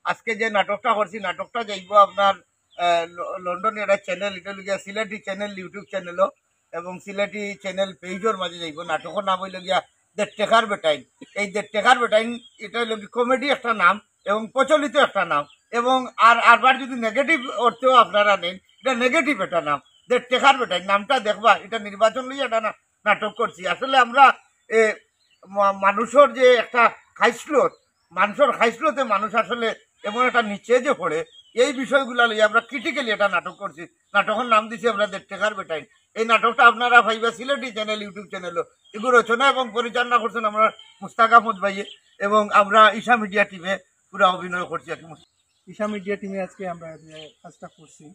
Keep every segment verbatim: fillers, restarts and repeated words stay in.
আজকে যে নাটকটা করছি, নাটকটা যাইব আপনার আহ, ল- লন্ডনে একটা চ্যানেল, এটা লগিয়া সিলেটি চ্যানেল, ইউটিউব চ্যানেলও এবং সিলেটি চ্যানেল পেজর মাঝে যাইব। নাটকর নাম হইল গিয়া দেড় টেকার বেটাইন। এই দেড় টেকার বেটাইন, এটা হইল কি কমেডি একটা নাম এবং প্রচলিত একটা নাম, এবং আর আরবার যদি নেগেটিভ অর্থেও আপনারা নেন, এটা নেগেটিভ একটা নাম। দেড় টেকার বেটাইন নামটা দেখবা, এটা নির্বাচন লইয়া এটা না- নাটক করছি। আসলে আমরা এ, মা- মানুষের যে একটা খাইসলত, মানুষের খাইসলতে মানুষ আসলে এমন একটা নিচে যে পড়ে, এই বিষয়গুলা লইয়া আমরা ক্রিটিক্যালি একটা নাটক করছি। নাটকর নাম দিছি আমরা দেড় টেকার বেটাইন। এই নাটকটা আপনারা পাইবা সিলেটি চ্যানেল, ইউটিউব চ্যানেলও। এগুলো রচনা এবং পরিচালনা করছেন আমরা মুস্তাক আহমদ ভাইয়ে, এবং আমরা ঈশা মিডিয়া টিমে পুরা অভিনয় করছি আর কি। ঈশা মিডিয়া টিমে আজকে আমরা যে কাজটা করছি,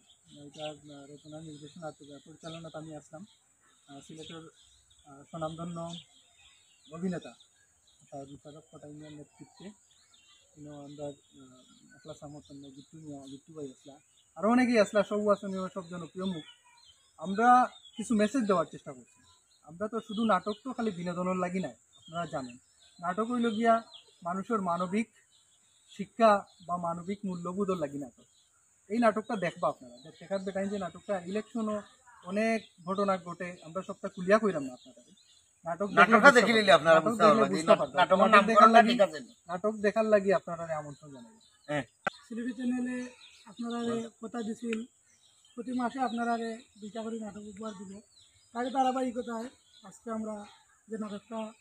এটা আহ, রচনা নির্দেশনা আছে, পরিচালনাতে আমি আসলাম আহ, সিলেটের আহ, স্বনামধন্য অভিনেতা শাহেদ মুশাররফ কটাইনিয়ার নেতৃত্বে। কিন্তু আমরা আহ, একলা সমর্থন নেই, গিট্টু মিয়া, গিট্টু ভাই আসলা, আরো অনেকেই আসলা, সব আছে, সব জনপ্রিয় মুখ। আমরা কিছু মেসেজ দেওয়ার চেষ্টা করছি। আমরা তো শুধু নাটক তো খালি বিনোদনের লাগি নাই, আপনারা জানেন। নাটক হইল গিয়া মানুষের মানবিক শিক্ষা বা মানবিক মূল্যবোধের লাগি নাটক। এই নাটকটা দেখবা আপনারা, দেড় টেকার বেটাইন যে নাটকটা, ইলেকশনও অনেক ঘটনা ঘটে, আমরা সবটা খুলিয়া কইরাম না আপনারা। নাটক দেখলে নাটকটা বুঝতে দেখে নিলে পারবা। আপনারা নাটক বুঝতে দেখলে পারবা যে বুঝতে নাট- পারবা। নাটকের নাটক নামকরণটা দেখার লাগি, ঠিক আছে। নাটক দেখার লাগি আপনারা আমন্ত্রণ জানাই। হ্যাঁ। সিলেটি চ্যানেলে আপনারা কথা দিছিল, প্রতি মাসে আপনারা দুইটা করে নাটক উপহার দিব। তার ধারাবাহিকতায় আজকে আমরা যে নাটকটা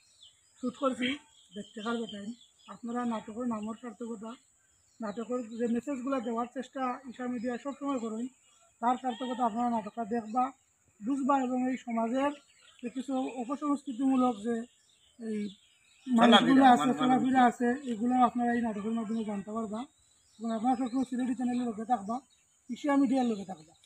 শুট করছি, দেড় টেকার বেটাইন, আপনারা নাটকের নামর সার্থকতা, নাটকের যে মেসেজগুলো দেওয়ার চেষ্টা ঈশা মিডিয়া সবসময় করেন, তার সার্থকতা আপনারা নাটকটা দেখবা, বুঝবা এবং এই সমাজের যে কিছু অপসংস্কৃতিমূলক যে এই মানুষগুলো চলাফেরা, আছে, মানে, চলাফেরা আছে, এগুলো আপনারা এই নাটকের মাধ্যমে জানতে পারবা। এবং আপনারা সবসময় সিলেটি চ্যানেলের লগে থাকবা, ঈশা মিডিয়ার লগে থাকবা।